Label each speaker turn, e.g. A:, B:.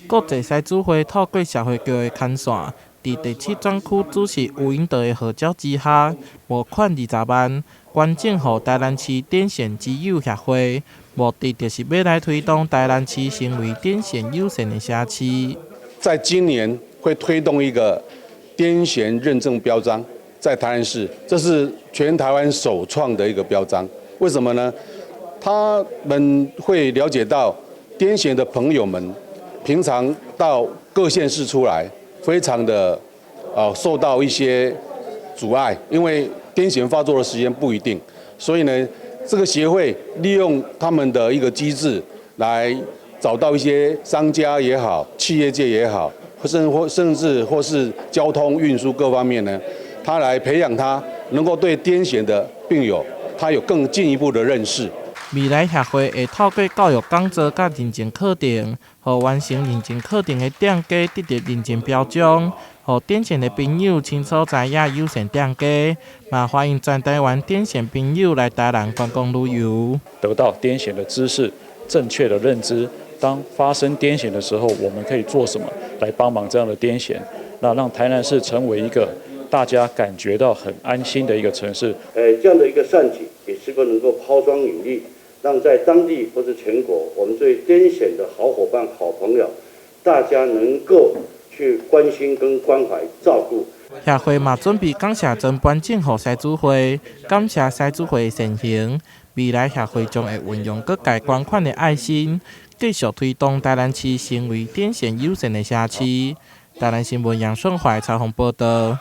A: 國際獅子會透過社會局的牽線，佇第七專區主席吳英德的號召之下，募款20萬，捐贈予台南市癲癇之友協會，目的就是欲來推動台南市成為癲癇友善的城市。
B: 在今年會推動一個癲癇認證標章，在台南市，這是全台灣首創的一個標章。為什麼呢？他們會了解到癲癇的朋友們平常到各縣市出來，非常的受到一些阻礙，因為癲癇發作的時間不一定，所以呢，這個協會利用他們的一個機制，來找到一些商家也好，企業界也好，甚至或是交通運輸各方面呢，他來培養他能夠對癲癇的病友，他有更進一步的認識。
A: 未來協會會透過教育講座佮認證課程，予完成認證課程的店家得著認證標章，予癲癇的朋友清楚知影友善店家，嘛歡迎全台灣癲癇朋友來台南觀光旅遊。
C: 得到癲癇的知識，正確的認知，當發生癲癇的時候，我們可以做什麼來幫忙這樣的癲癇？那讓台南市成為一個大家感覺到很安心的一個城市。
D: 這樣的一個善舉，也是個能夠拋磚引玉，讓在當地或是全國，我們對癲癇的好夥伴、好朋友，大家能夠去關心跟關懷、照顧。
A: 協會嘛準備感謝狀頒贈予獅子會，感謝獅子會的善行。未來協會將會運用各界捐款的愛心，繼續推動台南市成為癲癇友善的城市。台南新聞楊順懷採訪報導。